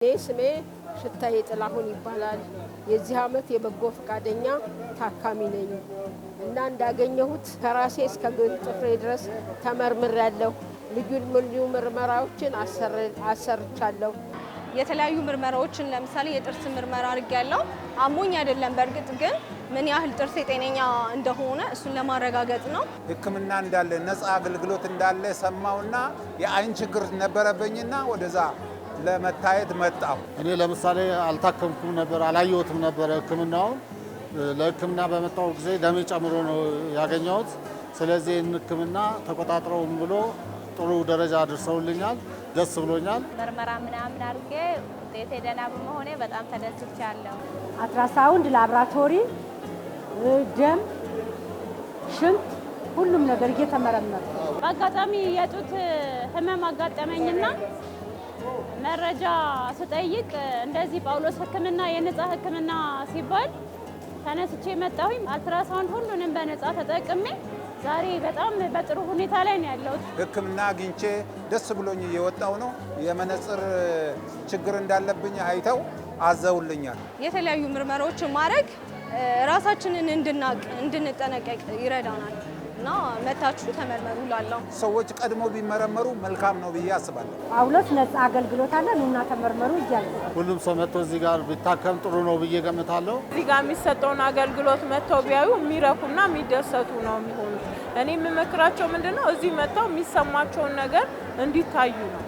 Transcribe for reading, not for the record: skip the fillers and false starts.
እኔ ስሜ ሽታዬ ጥላሁን ይባላል። የዚህ ዓመት የበጎ ፈቃደኛ ታካሚ ነኝ እና እንዳገኘሁት ከራሴ እስከ እግር ጥፍሬ ድረስ ተመርምሬያለሁ። ልዩ ልዩ ምርመራዎችን አሰርቻለሁ። የተለያዩ ምርመራዎችን፣ ለምሳሌ የጥርስ ምርመራ አድርጌያለሁ። አሞኝ አይደለም፣ በእርግጥ ግን ምን ያህል ጥርሴ ጤነኛ እንደሆነ እሱን ለማረጋገጥ ነው። ሕክምና እንዳለ፣ ነፃ አገልግሎት እንዳለ ሰማውና የአይን ችግር ነበረብኝና ወደዛ ለመታየት መጣሁ። እኔ ለምሳሌ አልታከምኩም ነበር፣ አላየሁትም ነበረ ሕክምናውን። ለሕክምና በመጣው ጊዜ ደሜ ጨምሮ ነው ያገኘሁት። ስለዚህ ይህን ሕክምና ተቆጣጥረውም ብሎ ጥሩ ደረጃ አድርሰውልኛል። ደስ ብሎኛል። ምርመራ ምናምን አድርጌ ውጤቴ ደህና በመሆኔ በጣም ተደስቻለሁ። አልትራሳውንድ፣ ላብራቶሪ፣ ደም፣ ሽንት፣ ሁሉም ነገር እየተመረመረ። በአጋጣሚ የጡት ህመም አጋጠመኝና መረጃ ስጠይቅ እንደዚህ ጳውሎስ ሕክምና የነፃ ሕክምና ሲባል ተነስቼ መጣሁኝ። አልትራሳውንድ ሁሉንም በነፃ ተጠቅሜ ዛሬ በጣም በጥሩ ሁኔታ ላይ ነው ያለሁት። ሕክምና አግኝቼ ደስ ብሎኝ እየወጣው ነው። የመነጽር ችግር እንዳለብኝ አይተው አዘውልኛል። የተለያዩ ምርመራዎችን ማድረግ ራሳችንን እንድናቅ፣ እንድንጠነቀቅ ይረዳናል እና መታችሁ ተመርመሩ እላለሁ። ሰዎች ቀድሞ ቢመረመሩ መልካም ነው ብዬ አስባለሁ። ጳውሎስ ነፃ አገልግሎት አለ፣ ኑና ተመርመሩ እያልኩ። ሁሉም ሰው መጥቶ እዚህ ጋር ቢታከም ጥሩ ነው ብዬ ገምታለሁ። እዚህ ጋር የሚሰጠውን አገልግሎት መጥተው ቢያዩ የሚረኩና የሚደሰቱ ነው የሚሆኑት። እኔ የምመክራቸው ምንድን ነው፣ እዚህ መጥተው የሚሰማቸውን ነገር እንዲታዩ ነው።